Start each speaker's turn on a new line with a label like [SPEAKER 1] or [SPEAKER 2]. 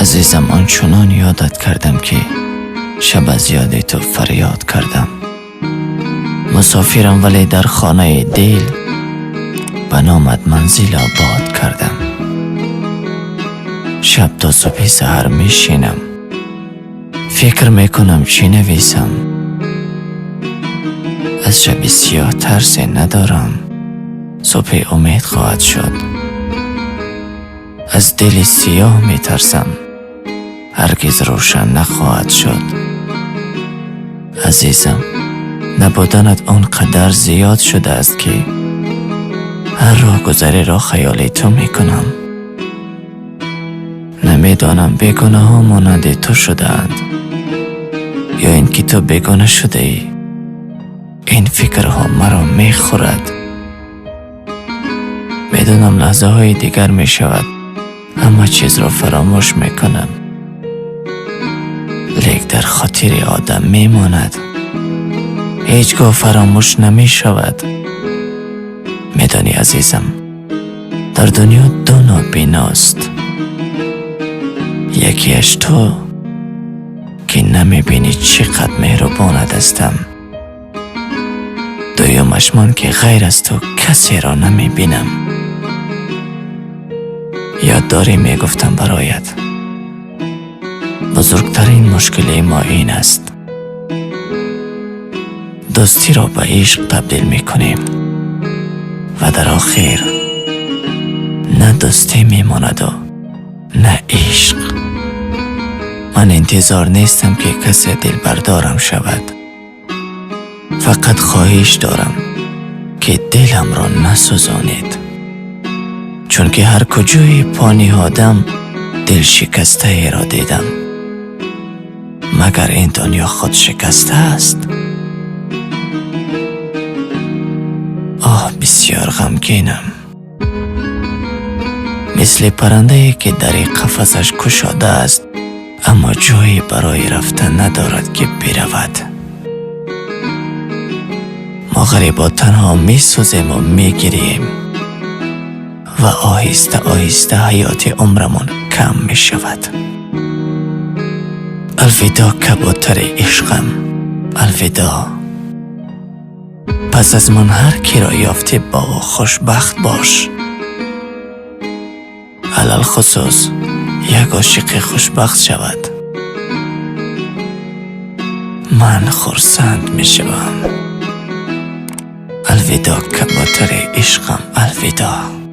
[SPEAKER 1] Азизам, ончунон ёдат кардам, ки шаб аз ёди ту фарёд кардам. Мусофирам, вале дар хонаи дил ба номат манзил обод кардам. Шаб то субҳи саҳар мешинам, фикр мекунам, чӣ нависам. Аз шаби сиёҳ тарсе надорам, субҳи умед хоҳад шуд. Аз дили сиёҳ метарсам, ҳаргиз рӯшан нахоҳад шуд. Азизам, набуданат он қадар зиёд шудааст, ки ҳар роҳгузареро хаёли ту мекунам. Намедонам, бегунаҳо монанди ту шудаанд ё ин ки ту бегона шудаӣ. Ин фикрҳо маро мехӯрад. Медонам, лаҳзаҳои дигар мешавад, ҳама чизро фаромӯш мекунам, лек дар хотири одам мемонад, ҳеҷ гоҳ фаромӯш намешавад. Медонӣ, азизам, дар дунё ду нобиност. Якеаш ту, ки намебинӣ чӣ қадр меҳрубонат ҳастам. Дуюмаш ман, ки ғайр аз ту касеро намебинам. Ёд дорӣ, мегуфтам бароят: бузургтарин мушкилии мо ин аст, дӯстиро ба ишқ табдил мекунем ва дар охир на дӯстӣ мемонаду на ишқ. Ман интизор нестам, ки касе дилбардорам шавад, фақат хоҳиш дорам, ки диламро насӯзонед, чунки ҳар куҷое по ниҳодам, дилшикастаеро дидам. Магар ин дунё худ шикаста аст? Оҳ, бисёр ғамгинам, мисли паррандае, ки дари қафасаш кушодааст, аммо ҷое барои рафтан надорад, ки биравад. Мо ғарибо танҳо месӯзему мегирием ва оҳиста оҳиста ҳаёти умрамон кам мешавад. Алвидоъ, кабутари ишқам, алвидоъ. Пас аз ман ҳар киро ёфтӣ, бо ӯ хушбахт бош. Алалхусус як ошиқи хушбахт шавад, ман хурсанд мешавам. Алвидоъ, кабутари ишқам, алвидоъ.